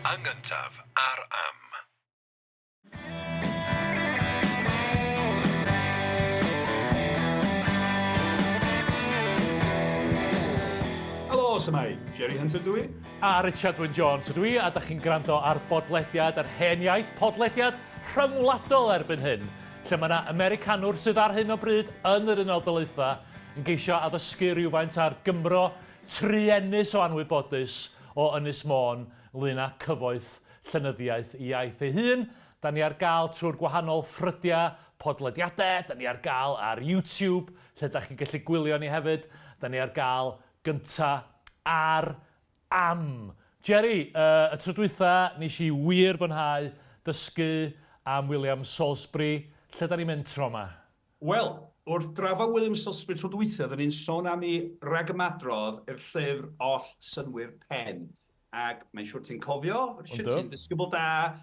Yn gyntaf ar Am. Helo, shwmae? Jerry Hunter dw i. A Richard Wyn Jones ydw i, a da chi'n gwrando ar bodlediad yr hen iaith, podlediad rhyngwladol erbyn hyn, lle mae yna Americanwr sydd ar hyn o bryd yn yr Unol Daleithiau yn geisio addysgu rhywfaint ar Gymro truenus o anwybodus o Ynys Môn ynglŷn â cyfoeth llenyddiaeth iaith ei hun. Da ni ar gael trwy'r gwahanol ffrydiau podlediadau, da ni ar gael ar YouTube, lle da chi'n gallu gwylio ni hefyd. Da ni ar gael gynta ar Am. Jerry, uh, y tro dwytha, nes i wir fwynhau dysgu am William Salisbury. Lle da ni'n mynd tro yma? Wel, wrth drafod William Salisbury tro dwytha, oedden ni'n sôn am ei ragymadrodd i'r llyfr Oll Synnwyr Pen. Ac mae'n siŵr ti'n cofio, Richard, ti'n ddisgybl da,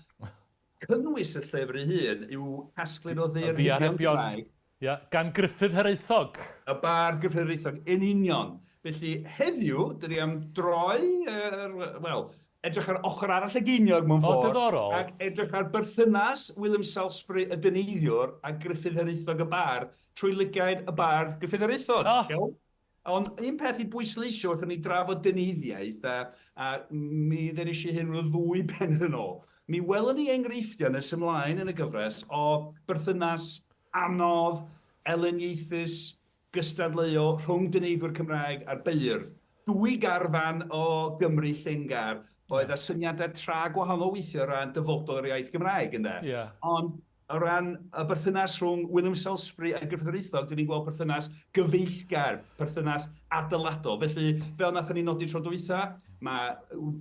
cynnwys y llyfr ei hun yw casgliad o ddiarebion Cymraeg. Ia, gan Gruffudd Hiraethog. Y bardd Gruffudd Hiraethog, yn union. Felly, heddiw, dyn ni am droi, er, wel, edrych ar ochr arall y geiniog mewn ffordd. O, diddorol. Ac edrych ar berthynas William Salisbury y dyneiddiwr a Gruffudd Hiraethog y bardd trwy lygaid y bardd Gruffudd Hiraethog. Oh. Iawn? Ond un peth i bwysleisio wrth i ni drafod dyneiddiaeth, a, a mi ddeudais i hyn rhyw ddwy bennod yn ôl, mi welwn ni enghreifftiau nes ymlaen yn y gyfres o berthynas anodd, elyniaethus, gystadleuol rhwng dyneiddwyr Cymraeg a'r beirdd. Dwy garfan o Gymry llengar oedd â syniadau tra gwahanol weithiau o ran dyfodol yr iaith Gymraeg, ynde? Ie. Ond o ran y berthynas rhwng William Salisbury a Gruffudd Hiraethog, dyn ni'n gweld perthynas gyfeillgar, perthynas adeiladol. Felly, fel wnaethon ni nodi tro dwytha, mae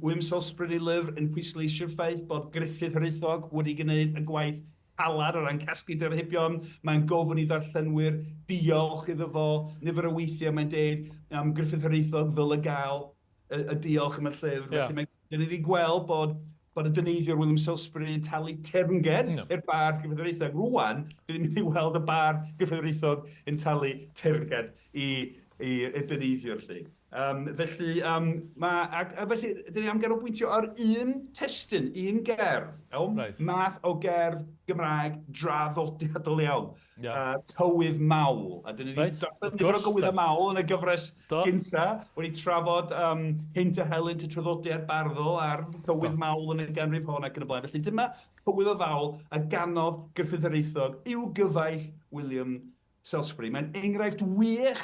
William Salisbury yn ei lyfr yn pwysleisio'r ffaith bod Gruffudd Hiraethog wedi gwneud y gwaith caled o ran casglu diarhebion, mae'n gofyn i ddarllenwyr diolch iddo fo, nifer o weithiau mae'n deud am Gruffudd Hiraethog ddyle gael y, y diolch am y llyfr. Yeah. Felly mae, dyn ni wedi gweld bod, bod y dyneiddiwr William Salisbury yn talu teyrnged no. i'r bardd Gruffudd Hiraethog. Rwan, dyn ni'n mynd i weld y bardd Gruffudd Hiraethog yn talu teyrnged i, i, i dyneiddiwr 'lly. Um, felly, um, ma, ac, a felly, dyn ni am ganolbwyntio ar un testun, un gerdd, iawn? Right. Math o gerdd Gymraeg draddodiadol iawn. Yeah. Cywydd mawl. A dyn ni wedi Right, darllen wrth nifer o gwrs, gywyddau da. mawl yn y gyfres Do. gynta, wedi trafod um, hynt a helynt y traddodiad barddol a'r cywydd Do. mawl yn y ganrif hon ac yn y blaen. Felly dyma cywydd o fawl a ganodd Gruffudd Hiraethog i'w gyfaill William Salisbury. Mae'n enghraifft wych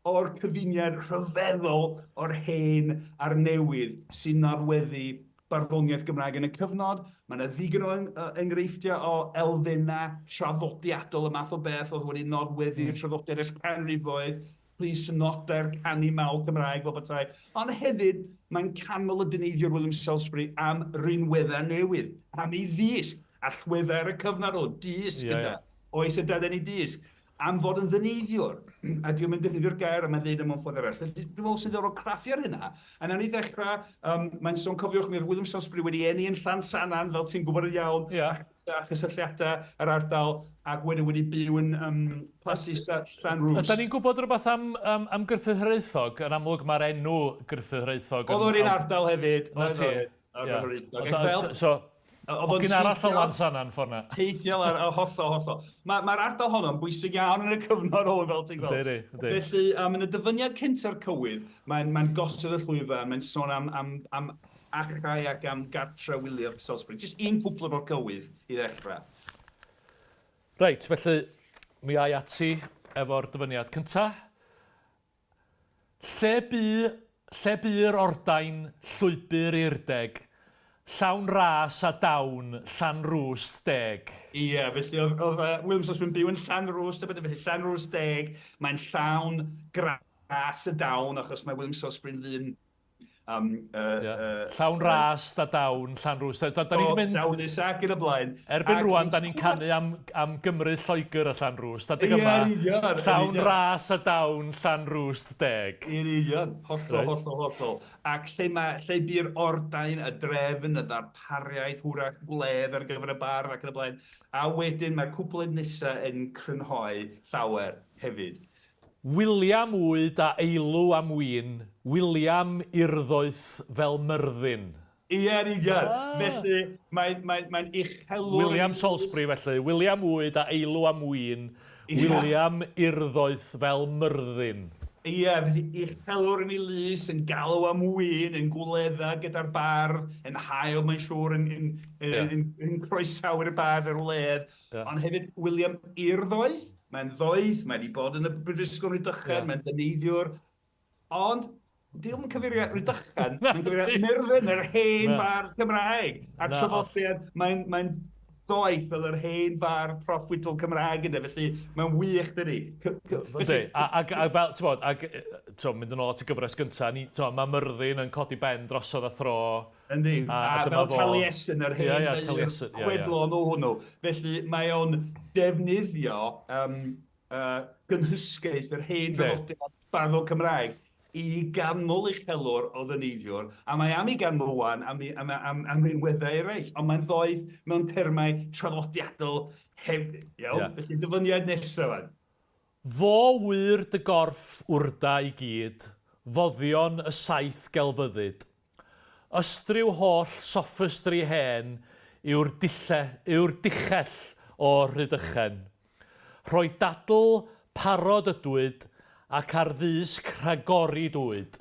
o'r cyfuniad rhyfeddol o'r hen a'r newydd sy'n nodweddu barddoniaeth Gymraeg yn y cyfnod. Mae yna ddigon o enghreifftiau o elfennau traddodiadol, y math o beth oedd wedi nodweddu'r traddodiad ers canrifoedd, plys-nodau'r canu mawl Cymraeg fel petai. Ond hefyd, mae'n canmol y dyneiddiwr William Salisbury am rinweddau newydd, am ei ddysg, allweddau ar y cyfnod o dysg, ynde? Oes y dadeni dysg. am fod yn ddyneiddiwr, a dio'm yn defnyddio'r gair a mae'n ddeud o mewn ffordd arall. Felly dwi'n meddwl sy'n ddiddorol craffu ar hynna. A nawn ni ddechrau, um, mae'n sôn, cofiwch, mi oedd William Salisbury wedi eni yn Llansannan, fel ti'n gwybod yn iawn, yeah. a chysylltiadau yr ardal, ac wedyn wedi byw yn um, Plas Isa, Llanrwst. Ydy ni'n gwybod rhywbeth am, um, am Gruffudd Hiraethog? Yn amlwg mae'r enw Gruffudd Hiraethog... Oedd o'r un ardal hefyd. Na ti. Oedd o'r un ardal. So, Oedd o'n Hogyn arall o teithio... Lansannan ffordd 'na. Teithiol ar, o, hollol, hollol. Mae'r ma ardal honno'n bwysig iawn yn y cyfnod hwn, fel ti'n gweld. Yndi, yndi. Felly, um, yn y dyfyniad cynta'r cywydd, mae'n mae gosod y llwyfan, mae'n sôn am, am, am achau ac am gartre William Salisbury. Jyst un cwpled o'r cywydd i ddechrau. Reit, felly, mi ai ati efo'r dyfyniad cynta. Lle bu, lle bu'r ordain, llwybr i'r deg, llawn ras a dawn, Llanrwst deg. Ie, felly oedd, oedd uh, William Salisbury yn byw yn Llanrwst, a felly Llanrwst deg, mae'n llawn gras y dawn, achos mae William Salisbury'n ddyn Um, uh, yeah. uh, Llawn ras, da dawn, Llanrwst. Da, da ni'n mynd... Dawnus ac yn y blaen. Erbyn rwan, da ni'n canu am, am Gymru, Lloegr a Llanrwst. Adeg yma, yeah, llawn ras a dawn, Llanrwst deg. Yn union, hollol, right. hollol, hollol. Ac lle, mae, lle bu'r ordain, y drefn, y ddarpariaeth, hwrach, gwledd ar gyfer y bardd ac yn y blaen. A wedyn mae'r cwpled nesaf yn crynhoi llawer hefyd. William wyd a eilw am win, William irddoeth fel Myrddin. Ie, yn union. Ah. Felly, mae'n mae, mae uchelwr... William Salisbury, felly. William Wyd a eilw am win. William Urddoeth fel Myrddin. Ie, felly uchelwr yn ei lys, yn galw am win, yn gwledda gyda'r bardd, yn hael, mae'n siŵr, yn, yn, yn, yeah. yn, yn, yn croesawu'r bardd ar wledd. Yeah. Ond hefyd William Urddoeth, mae'n ddoeth, mae wedi bod yn y brifysgol Rhydychen, yeah. mae'n ddyneiddiwr, Ond, diolch yn cyfeirio at Rhydychen, mae'n cyfeirio at Myrddin, yr hen fardd Cymraeg. A'r traddodiad, mae'n mae ddoeth fel yr hen fardd proffwydol Cymraeg yna, felly mae'n wych, dydy. Felly, a, a, a fel, ti'n bod, ag, ti'n mynd yn ôl at y gyfres gyntaf, ni, ti'n mae Myrddin yn codi ben drosodd a thro. Yndi, a, a, a fel Taliesin, yr hen yeah, yeah, Taliesin, yeah, chwedlon o hwnnw. Felly mae o'n defnyddio um, gynhysgaeth yr hen draddodiad barddol Cymraeg i ganmol uchelwr o ddyneiddiwr, a mae am ei ganmol rwan am, am, am, am rinweddau eraill, ond mae'n ddoeth mewn termau traddodiadol hefyd, iawn? Yeah. Felly dyfyniad nesaf fan. Fo ŵyr dy gorff wrda i gyd, foddion y saith gelfyddyd. Ystryw holl sophistry hen yw'r dille, yw'r dichell o Rhydychen. Rhoi dadl parod ydwyd ac ar ddysg rhagori dwyd.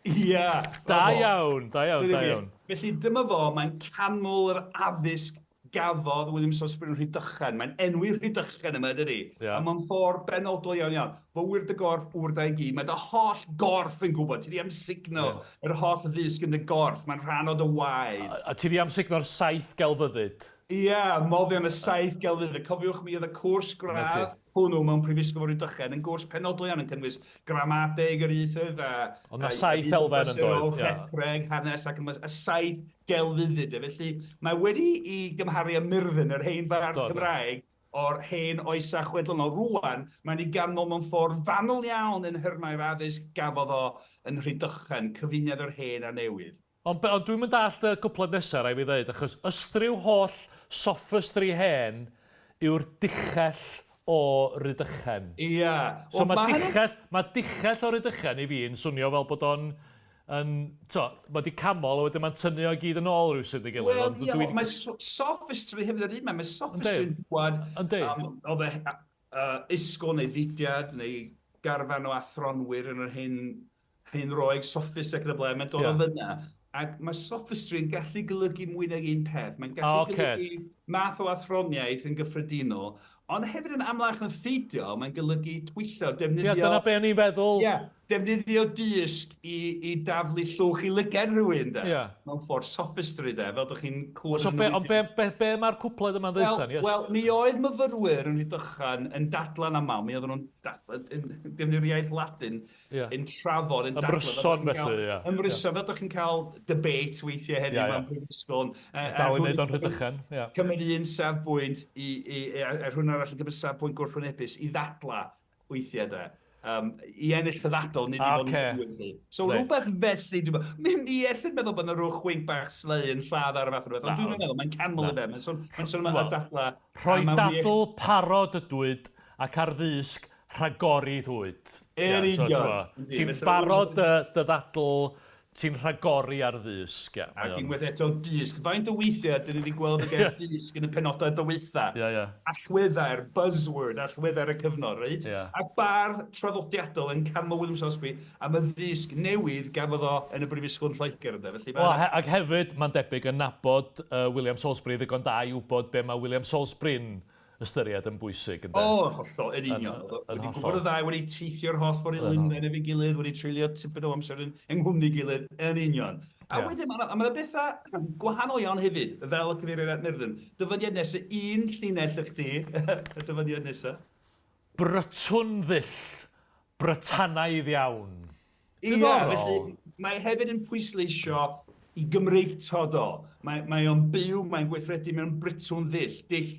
Ia! Da iawn, da iawn, da iawn. Felly dyma fo, mae'n canmol yr addysg gafodd William Salisbury yn Rhydychen. Mae'n enwi Rhydychen yma, dydy? Yeah. A mewn ffordd benodol iawn iawn. Fo wyr dy gorff, wr da i gyd. Mae dy holl gorff yn gwybod. Ti di amsugno yeah. yr holl ddysg yn dy gorff. Mae'n rhan o dy waed. A, a ti di amsugno'r saith gelfyddyd. Ie, yeah, moddion y saith gelfyddyd. Cofiwch mi oedd y cwrs gradd hwnnw mewn Prifysgol Rhydychen yn gwrs penodol iawn yn cynnwys gramadeg yr ieithoedd a... Ond na saith elfen yn doedd. Rhethreg, hanes ac y saith gelfyddyd. E. Felly mae wedi i gymharu â Myrddin, yr hen fardd Cymraeg, o'r hen oesau chwedlonol. Rwan, mae'n ei ganmol mewn ffordd fanwl iawn yn nhyrmau'r addysg gafodd o yn Rhydychen, cyfuniad o'r hen a'r newydd. Ond, ond dwi'm yn dallt y cwpled nesa, rhaid fi ddeud, achos ystryw holl sophistry hen yw'r dichell o Rydychen. Ia. So mae dichell, mae dichell o Rydychen i fi yn swnio fel bod o'n yn, t'o, mae 'di camol a wedyn mae'n tynnu o i gyd yn ôl rywsut ei gilydd. Wel, ia, dwi... mae sophistry hefyd yr un, mae sophistry yn dŵad Yndi. Um, oedd e, uh, ysgol neu fudiad neu garfan o athronwyr yn yr hen, hen Roeg, sophist ac yn y blaen, mae'n dod yeah. o fyna. Ac mae sophistry yn gallu golygu mwy nag un peth. Mae'n gallu okay. golygu math o athroniaeth yn gyffredinol, ond hefyd yn amlach na pheidio, mae'n golygu twyllo, defnyddio... Ie, dyna be o'n i'n feddwl. Ie, defnyddio dysg i, i daflu llwch i lyged rhywun, de. Ie. Mewn ffordd sophistry, de, fel dych chi'n clywed... So be, ond be, be, be mae'r cwpled yma'n ddeud Wel, yes? wel, mi oedd myfyrwyr yn Rhydychen yn dadla'n aml, mi oedden nhw'n yn defnyddio'r iaith Ladin yeah. yn trafod, yn dadlau. Ymryson felly, ie. Ymryson, fel ydych chi'n cael debate weithiau heddiw yeah, mewn prifysgol. Dal i wneud o'n Rhydychen, ie. Cymryd un safbwynt i, i, i, a, a rhywun arall yn cymryd safbwynt gwrthwynebus i ddadla weithiau de. Um, i ennill y ddadl, nid i fod yn okay. So right. rhywbeth felly, dwi'n meddwl, mi, mi ellid meddwl bod yna rhyw chwink bach slei yn lladd ar y fath o rhywbeth, ond dwi'n meddwl, mae'n canmol i fe, mae'n sôn, mae'n sôn am y dadla. Rhoi dadl parod ydwyd ac ar ddysg rhagori dwyd. Yn union. Ti'n barod dy, dy ddadl, ti'n rhagori ar ddysg. Yeah, Ac unwaith eto, dysg. Faint o weithiau dyn ni wedi gweld y gair dysg yn y penodau diwetha? Yeah, yeah. Allweddair, buzzword, allweddair y cyfnod, reit? Yeah. Ac bardd traddodiadol yn canmol William Salisbury am y ddysg newydd gafodd o yn y Brifysgol yn Lloegr. Ynde? Felly, well, he ac hefyd, mae'n debyg yn nabod uh, William Salisbury ddigon da i wybod be mae William Salisbury'n ystyried yn bwysig, ynde? O, hollol, yn union. Yn, yn wedi gwybod y ddau wedi teithio'r holl ffordd i Lundain efo'i gilydd, wedi treulio tipyn o amser yn yng nghwmni gilydd, yn union. A yeah. wedyn, mae yna bethau gwahanol iawn hefyd, fel y cyfeiriad at Myrddin. Dyfyniad nesaf, un llinell i chdi, y dyfyniad nesaf. Brytwn ddull, Brytanaidd iawn. Ie, felly mae hefyd yn pwysleisio i Gymreictod o. Mae, mae o'n byw, mae'n gweithredu mewn Brytwn ddull, dull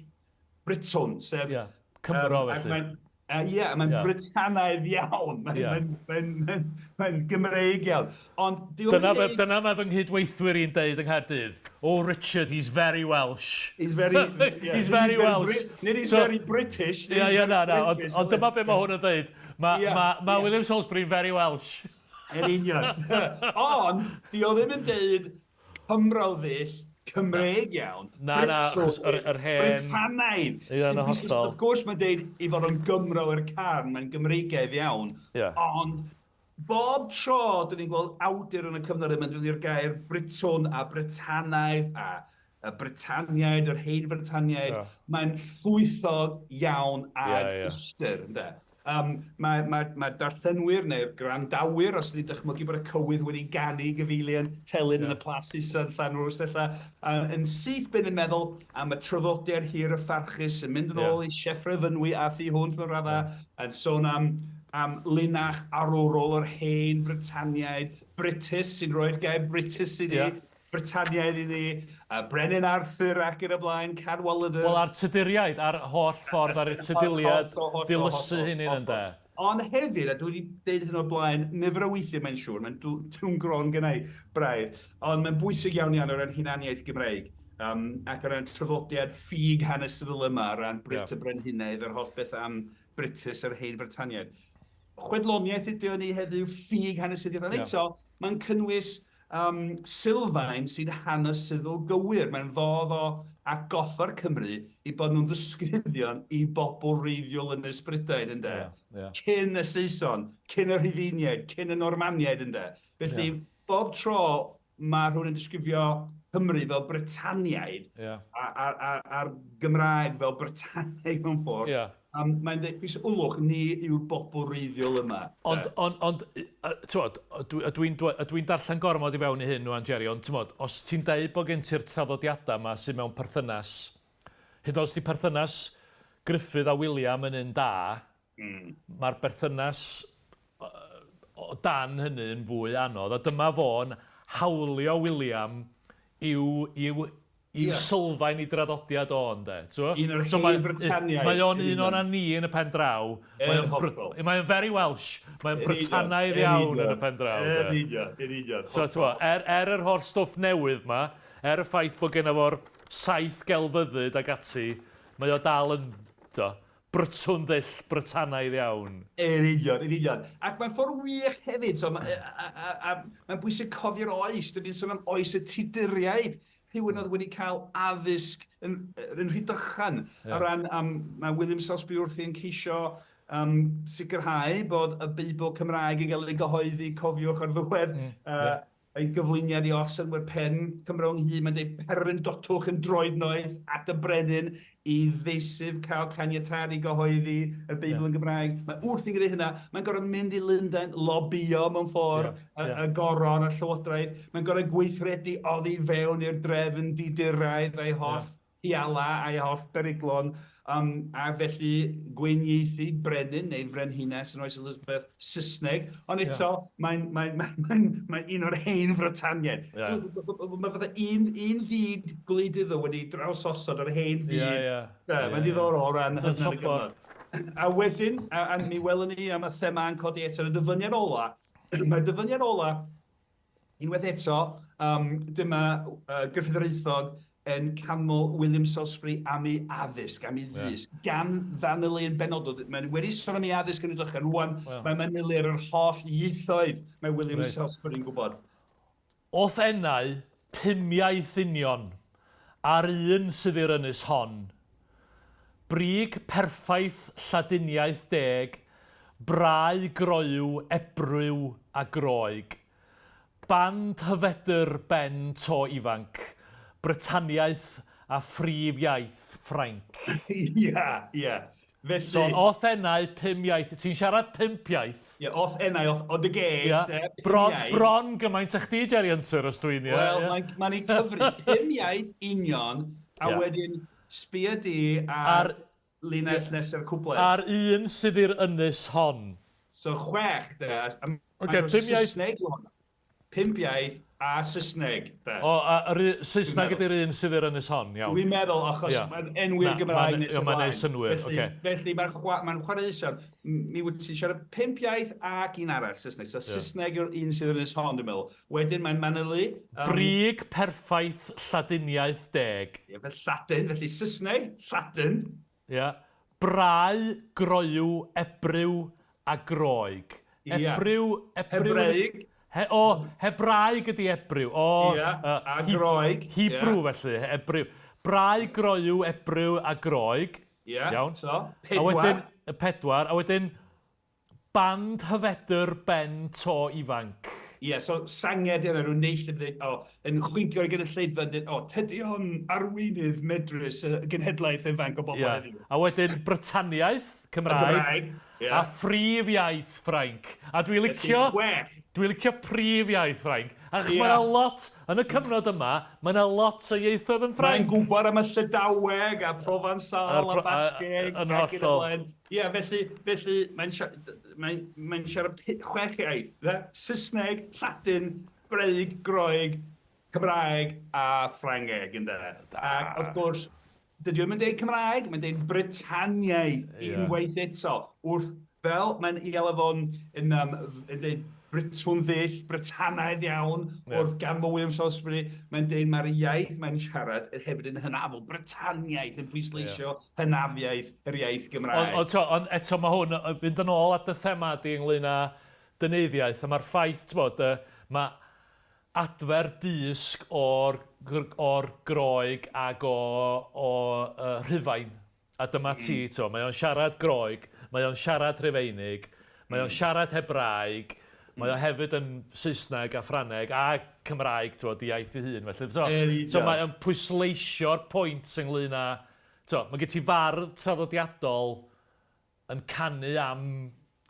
Brytwn, sef... Ie, Cymro um, felly. Mae'n, Ie, yeah, mae'n yeah. Brytanaidd iawn, mae'n yeah. mae, mae, mae, mae Gymreig iawn. Ond dyna, deud... dyna mae fy nghydweithwyr i'n deud yng Nghaerdydd. Oh Richard, he's very Welsh. He's very, yeah, he's very he's Welsh. Very Nid he's so, very British. Ie, ie, na, na, ond on dyma be mae hwn yn dweud. Mae yeah, ma, ma yeah. William Salisbury'n very Welsh. Yn union. Ond, di o ddim yn deud Cymro ddull Cymreig iawn. Na, na, achos yr, yr hen... Britanaidd. Ie, yn hollol. Wrth gwrs mae'n deud ei fod o'n Gymro i'r carn, mae'n Gymreigaidd iawn. Yeah. Ond bob tro dyn ni'n gweld awdur yn y cyfnod yma'n defnyddio'r gair Britwn a Britanaidd a y Britaniaid, yr hen Fritaniaid, yeah. mae'n llwythog iawn ag yeah, yeah. ystyr, ynde? Um, mae, mae, mae darllenwyr neu'r gwrandawyr, os ni'n dychmygu bod y cywydd wedi ganu gyfeilion telyn yeah. yn y plas isa yn Llanrwst ella, uh, yn syth bin yn meddwl am y traddodiad hir y ffarchus yn mynd yn ôl yeah. i Sieffre Fynwy a thu hwnt mewn raddau, yeah. yn sôn am, am linach arwrol yr hen Fritaniaid, Britus sy'n rhoi'r gair Britus i ni, yeah. Britaniaid i ni, a Brenin Arthur ac yn y blaen, Cadwaladr. Wel, a'r Tuduriaid, a'r holl ffordd ar y tuduliad dilysu hynny ynde. Ond hefyd, a dwi wedi deud hyn o'r blaen, nifer o weithiau mae'n siŵr, mae'n dŵn gron gennau braidd, ond mae'n bwysig iawn iawn o ran hunaniaeth Gymreig, um, ac o ran traddodiad ffug hanesyddol yma, o ran Brit yeah. y Brenhinedd, yr holl beth am Britus a'r hen Fritaniaid. Chwedloniaeth ydy o'n ni heddiw, ffug hanesyddiaeth, ond eto, mae'n cynnwys um, sylfaen sy'n hanesyddol gywir. Mae'n fodd o atgoffa'r Cymru i bod nhw'n ddysgrifio'n i bobl wreiddiol Ynys Brydain, ynde? Yeah, yeah. Cyn y Saeson, cyn y Rhufeiniaid, cyn y Normaniaid, ynde? Felly, yeah. bob tro mae rhywun yn disgrifio Cymru fel Brytaniaid yeah. a'r a, a, a Gymraeg fel Brytaneg mewn ffordd, yeah. Mae'n dweud, pwys wlwch, ni yw'r bobl reiddiol yma. Ond, ond, ond, t'mod, ydw i'n ydw i'n darllen gormod i fewn i hyn rwan, Jerry, ond t'mod, os ti'n deud bod gen ti'r traddodiadau yma sydd mewn perthynas, hyd yn oed os 'di perthynas Gruffydd a William yn un da, mm. mae'r berthynas o dan hynny yn fwy anodd, a dyma fo'n hawlio William i'w, i'w i'w yeah. sylfaen i draddodiad o, ynde. Un o'r so hen Brytaniaid. Mae o'n un o'n ni yn y pen draw. Mae o'n mae very Welsh. Mae'n Brytanaidd iawn yn y pen draw. Yn union, yn union. So, t'mo, er, er yr holl stwff newydd ma, er y ffaith bod genna fo'r saith gelfyddyd ag ati, mae o dal yn, to, Brytwn ddull Brytanaidd iawn. Yn union, yn union. Ac mae'n ffordd wych hefyd, so, a, a, a, a, mae'n bwysig cofio'r oes, dyn ni'n sôn am oes y Tuduriaid, rhywun oedd wedi cael addysg yn, yn Rhydychan. Yeah. O ran, um, mae William Salisbury wrthi yn ceisio um, sicrhau bod y Beibl Cymraeg yn cael ei gyhoeddi, cofiwch ar ddiwedd mm. uh, yeah. Ei gyflwyniad i os synnwyr pen Cymro ynghyd, mae'n dweud perendotwch yn droednoeth at y brenin i ddeisyf cael caniatâd i gyhoeddi y Beibl yeah. yn Gymraeg. Mae wrth i'n gwneud hynna, mae'n gorfod mynd i Lundain, lobio mewn ffordd yeah. yeah. y, y goron a'r llywodraeth. Mae'n gorfod gweithredu oddi fewn i'r drefn diduraidd a'i holl yeah. Hiala a'i holl beryglon, um, a felly gweiniaethu brenin neu frenhines yn oes Elizabeth Saesneg, ond eto yeah. mae'n mae, mae, mae, mae un o'r hen Frytaniaid. Yeah. Mae fatha un, un fyd gwleidyddol wedi drawsosod yr hen fyd. Yeah, yeah. Yeah, mae'n diddorol o ran hynny'n y gyfnod. A wedyn, a, a mi welwn ni am y thema yn codi eto yn y dyfyniad ola. Mae'r dyfyniad ola Unwaith eto, um, dyma uh, Gruffydd Hiraethog yn canmol William Salisbury am ei addysg, am ei ddysg, yeah. gan fanylu yn benodol. Mae'n wedi sôn am ei addysg yn y dechrau. Rwan, well. mae'n manylu ar yr holl ieithoedd mae William right. Salisbury'n gwybod. O'th enau, pumiaith union, a'r un sydd i'r ynys hon. Brig perffaith Lladiniaeth deg, brau groyw, ebryw a Groeg. Band hyfedr ben to ifanc, Brytaniaeth a phrif iaith Ffrainc. Ia, ia. Felly... So, o'th enau pum iaith. Ti'n siarad pump iaith. Ie, o'th enau, o'th o dy geg, Ia. de, pum Bron, iaith. bron gymaint â chdi, Jerry Hunter, os dwi'n... Ie, Wel, ie. mae'n mae'n ei cyfri pum iaith union, a Ia. wedyn sbia di ar Ar linell nesa'r cwpled. Ar un sydd i'r ynys hon. So chwech, de, a a Ocê, mae'n pum iaith. Saesneg yw hwnna. Pump iaith a Saesneg, de. O, a yr u- Saesneg ydy'r un sydd i'r ynys hon, iawn. Dwi'n meddwl, achos Ia. mae'n enwi'r Na, Gymraeg mae'n nes ia, mae'n ymlaen. neud synnwyr, Felly, ocê. felly mae'n chwa, mae'n chwaraeus iawn. Mi wyt ti'n siarad pump iaith ac un arall, Saesneg. So Saesneg yw'r un sydd yr ynys hon, dwi'n meddwl. Wedyn mae'n manylu... Um, Brig perffaith Lladiniaeth deg. Ie, fel Lladin, felly Saesneg, Lladin. Ia. Brau, groyw, ebryw a Groeg. Ia. Ebryw, ebryw... Hebreig. He, o, Hebraeg ydi ebryw. O, Ia, a Groeg. Hebrew felly, ebryw. Brau, groyw, ebryw a Groeg. Ia, Iawn. So, A pedwar. wedyn, y pedwar, a wedyn band hyfedr ben to ifanc. Ie, so sanged yna, rhyw neill yn dweud, o, yn chwipio i gynulleidfa, yn dweud, o, tydi o'n arweinydd medrus y genhedlaeth ifanc o bobl Ie. heddiw. A wedyn Brytaniaeth, Cymraeg. Gymraeg, ie. A phrif iaith Ffrainc. A dwi licio... Chwech. Dwi licio prif iaith Ffrainc. Achos Ie. mae yna lot, yn y cyfnod yma, mae yna lot o ieithoedd yn Mae'n Ffrainc. gwybod am y Llydaweg a Provençal A'r a Pro- a- Basgeg yn ac yn y hollol. blaen. Ie, felly, felly mae'n mae, mae siarad chwech iaith. Dde? Saesneg, Lladin, Greig, Groeg, Cymraeg a Ffrangeg, ynde. Ac wrth gwrs, dydy o'm yn deud Cymraeg, mae'n deud Britaniaeth unwaith eto. Wrth, fel mae'n ei alw fo'n yn, yn deud Britwn ddull, Britanaidd iawn, wrth ganmol William Salisbury, mae'n deud mae'r iaith mae'n siarad yn hefyd yn hynafol, Britaniaeth yn pwysleisio hynafiaeth yr iaith Gymraeg. Ond, ond, ond eto mae hwn, fynd yn ôl at y thema di ynglyn â dyneiddiaeth, a mae'r ffaith, t'bod, mae adfer dysg o'r, or Groeg ag o, o Rhufain. A dyma ti, mm. to, mae o'n siarad Groeg, mae o'n siarad Rhufeinig, mae o'n siarad Hebraeg, mae o hefyd yn Saesneg a Ffrangeg a Cymraeg, t'wod, iaith ei hun. Felly, so, so mae o'n pwysleisio'r pwynt ynglyn â... To, mae gen ti fardd traddodiadol yn canu am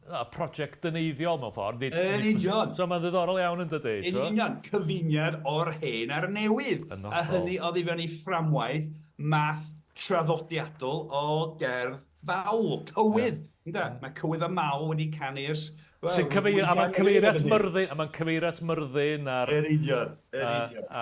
y prosiect dyneiddiol mewn ffordd. Nid, Yn union. So mae'n ddiddorol iawn yn dydy. Yn union, cyfuniad o'r hen a'r newydd. Yn A hynny oddi fewn i fframwaith math traddodiadol o gerdd fawl, cywydd. Ynde? Mae cywydd a mawl wedi canu ers... Wel, Sy'n cyfeirio, a mae'n cyfeirio at Myrddin, a mae'n cyfeirio at Myrddin a'r... Yn union, yn union. A,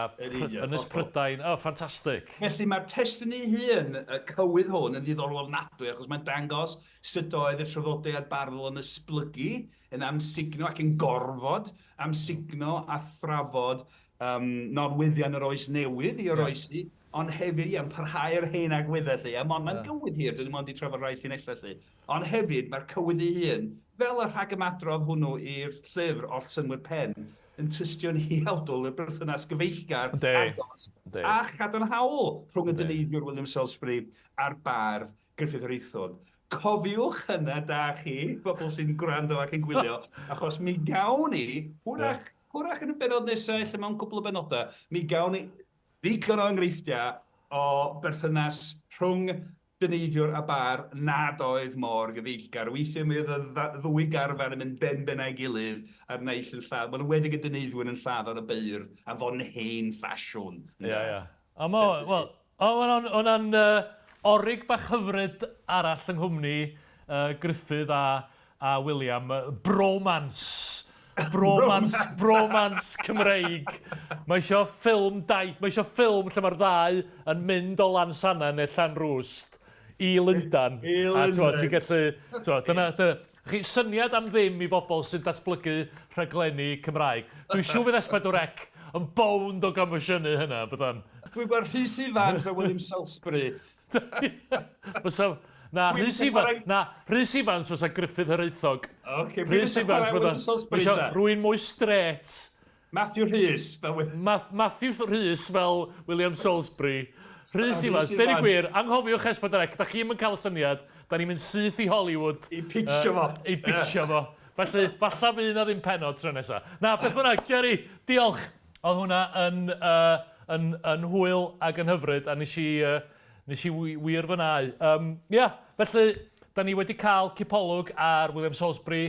Ynys Prydain, oh, ffantastig. Felly mae'r testun ei hun, y cywydd hwn, yn ddiddorol ofnadwy, achos mae'n dangos sut oedd y traddodiad barddol yn esblygu, yn amsugno ac yn gorfod amsugno a thrafod um, nodweddion yr oes newydd i oroesi, ond hefyd, ie, yn parhau'r hen agweddau, 'lly. A mond, mae'n gywydd hir, dyn ni mond 'di trafod rhai llinellau, 'lly. Ond hefyd, mae'r cywydd ei hun, fel y rhagymadrodd hwnnw i'r llyfr Oll Synnwyr Pen, yn tystio'n huawdl i'r berthynas gyfeillgar, agos a chadarnhaol rhwng y dyneiddiwr William Salisbury a'r bardd Gruffydd Hiraethog. Cofiwch hynna da chi, bobl sy'n gwrando ac yn gwylio, achos mi gawn ni, hwrach, hwrach yn y bennod nesaf, ella mewn cwpl o benodau, mi gawn ni ddigon o enghreifftiau o berthynas rhwng dyneiddiwr a bar nad oedd mor gyfeillgar. Weithiau mi oedd y ddwy garfan yn mynd benben â'i gilydd a'r naill yn lladd, wel, yn enwedig y dyneiddiwr yn lladd ar y beirdd, a fo'n hen ffasiwn. Ia, ia. A mo, wel, o, hwnna'n hwnna'n uh, orig bach hyfryd arall yng nghwmni uh, Gruffydd a, a William, bromance. Bromance, bromance Cymreig. Mae eisiau ffilm daith, mae eisiau ffilm lle mae'r ddau yn mynd o Lansanna neu Llanrwst i Lundan. I Lundain. A ti'n gallu, t'mo, dyna, dyna, chi, syniad am ddim i bobl sy'n datblygu rhaglenni Cymraeg. Dwi'n siŵr fydd S4C yn bownd o gomisiynu hynna, byddan. Dwi'n gweld Rhys Ifans fel William Salisbury. Fysa... Na, Rhys Ifans, na, Rhys Ifans fysa Gruffydd Hiraethog. Oce, Rhys Ifans fysa... Rwy'n mwy strêt. Matthew Rhys fel... Matthew Rhys fel William Salisbury. Rhys Ifans, deud y gwir, anghofiwch S4C, da chi'm yn cael y syniad, da ni'n mynd syth i Hollywood. I pitchio fo. I pitchio fo. Felly, falla fydd na ddim pennod tro nesa. Na, beth bynnag, Jerry, diolch. Oedd hwnna yn, uh, yn, yn hwyl ac yn hyfryd, a nes i, uh, nes i wir fwynhau. Um, yeah, felly, da ni wedi cael cipolwg ar William Salisbury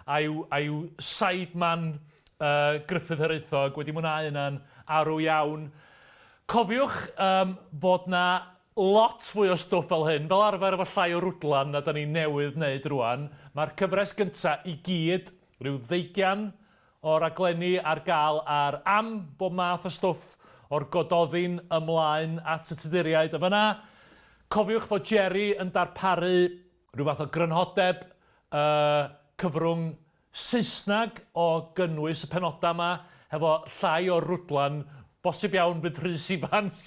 a'i, a'i sideman uh, Gruffydd Hiraethog, wedi mwynhau hynna'n arw iawn. Cofiwch um, fod na lot fwy o stwff fel hyn, fel arfer efo llai o rwdlan na da ni newydd wneud rwan. Mae'r cyfres gyntaf i gyd, rhyw ddeugian o raglenni ar gael ar am bob math o stwff o'r Gododdin ymlaen at y Tuduriaid a fan'na. Cofiwch fod Jerry yn darparu rhyw fath o grynhodeb y cyfrwng Saesneg o gynnwys y penodau 'ma hefo llai o rwdlan, bosib iawn fydd Rhys Ifans,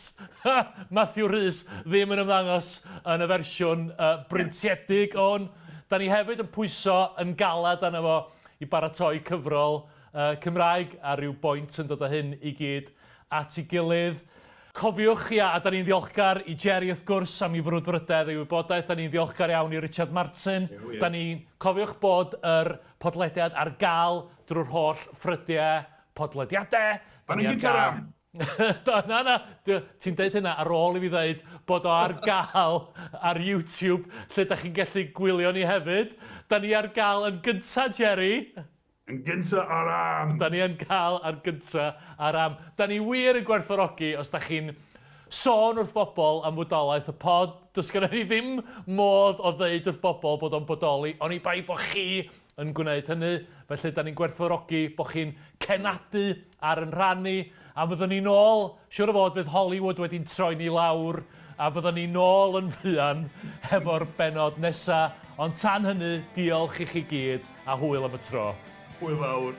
Matthew Rhys, ddim yn ymddangos yn y fersiwn uh, brintiedig o hwn. Da ni hefyd yn pwyso yn galed arno fo i baratoi cyfrol uh, Cymraeg a rhyw boint yn dod â hyn i gyd at ei gilydd. Cofiwch, ia, a da ni'n ddiolchgar i Jerry wrth gwrs am ei frwdfrydedd a'i wybodaeth, da ni'n ddiolchgar iawn i Richard Martin. Da ni'n cofiwch bod yr podlediad ar gael drwy'r holl ffrydiau podlediadau. Da ni'n gyntaf am! Do, na, na, ti'n deud hynna ar ôl i fi ddeud bod o ar gael ar YouTube, lle da chi'n gallu gwylio ni hefyd. Da ni ar gael yn gyntaf, Jerry. Yn gynta ar am! Da ni yn cael ar gynta ar am. Da ni wir yn gwerthfawrogi os da chi'n sôn wrth bobl am fodolaeth y pod. Does gennym ni ddim modd o ddeud wrth bobl bod o'n bodoli, oni bai bod chi yn gwneud hynny. Felly da ni'n gwerthfawrogi bod chi'n cenadu ar yn rhan ni, a fyddwn ni nôl, siŵr o fod fydd Hollywood wedi'n troi ni lawr, a fyddwn ni nôl yn fuan hefo'r bennod nesa. Ond tan hynny, diolch i chi gyd, a hwyl am y tro. Hwyl fawr.